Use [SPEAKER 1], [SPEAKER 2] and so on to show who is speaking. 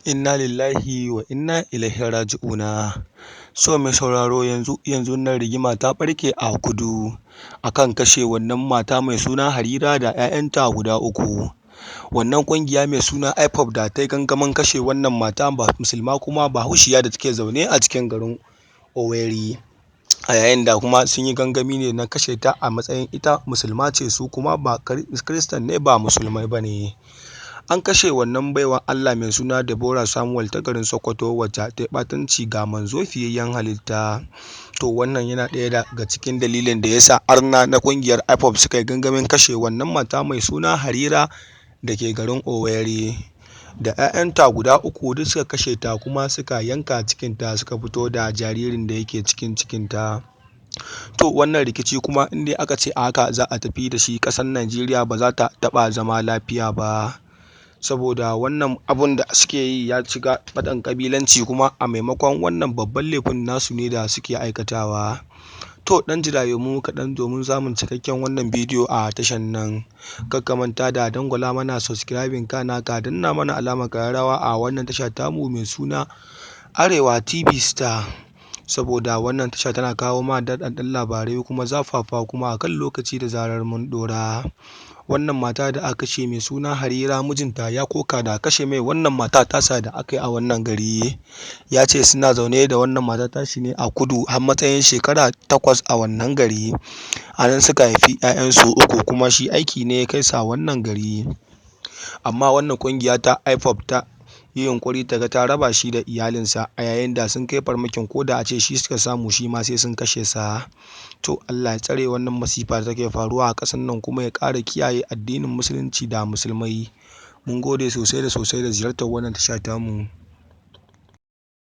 [SPEAKER 1] Inna lillahi wa inna ilaihi raji'una. So mai sauraro, yanzu yanzun nan rigima ta ɓarke a kudu akan kashe wannan mata mai suna Harira da 'ya'yanta guda uku. Wannan ƙungiya mai suna IPOB da ta yi gangamin kashe wannan mata ba musulma kuma bahaushiya da take zaune a cikin garin Owerri. A yayin da kuma sun yi gangami ne na kashe ta a matsayin ita musulma ce, su kuma ba kiristan ne ba musulmai ba ne. An kashe wannan baiwar Allah mai suna Deborah Samuel ta garin Sokoto, wacce ta yi ɓatanci ga manzo fiyayyen halitta. To wannan yana ɗaya daga cikin dalilin da ya sa arna na ƙungiyar IPOB suka yi gangamin kashe wannan mata mai suna Harira da ke garin Owerri. Da 'ya'yanta guda uku duk suka kashe ta, kuma suka yanka cikinta suka fito da jaririn da yake cikin cikinta. To wannan rikici kuma in dai aka ce a haka za a tafi da shi, ƙasar Najeriya ba za ta taɓa zama lafiya ba. Saboda wannan abun da suke yi ya shiga faɗan ƙabilanci, kuma a maimakon wannan babban laifin nasu ne da suke aikatawa. To ɗan jiraye mu kaɗan domin samun cikakken wannan bidiyo a tashan nan. Kar ka manta da dangwala mana subscribing, kana ka danna mana alamar ƙararrawa a wannan tasha tamu mai suna Arewa TV Star. Saboda wannan tasha tana kawo ma daɗaɗɗen labarai kuma zafafa kuma a kan lokaci da zarar mun ɗora. Wannan mata da aka kashe mai suna Harira, mijinta ya koka da kashe mai wannan mata tasa da aka yi a wannan gari. Ya ce suna zaune da wannan mata tashi ne a kudu har matsayin shekara 8 a wannan gari. A nan suka haifi 'ya'yansu uku, kuma shi aiki ne ya kai sa wannan gari. Amma wannan ƙungiya ta IPOB ta yi yunƙuri ta ga ta raba shi da iyalinsa, a yayin da sun kai farmakin ko da a ce shi suka samu, shi ma sai sun kashe sa. To Allah ya tsare wannan masifa da take faruwa a ƙasar nan, kuma ya ƙara kiyaye addinin musulunci da musulmai. Mun gode sosai da sosai da ziyartar wannan tasha tamu.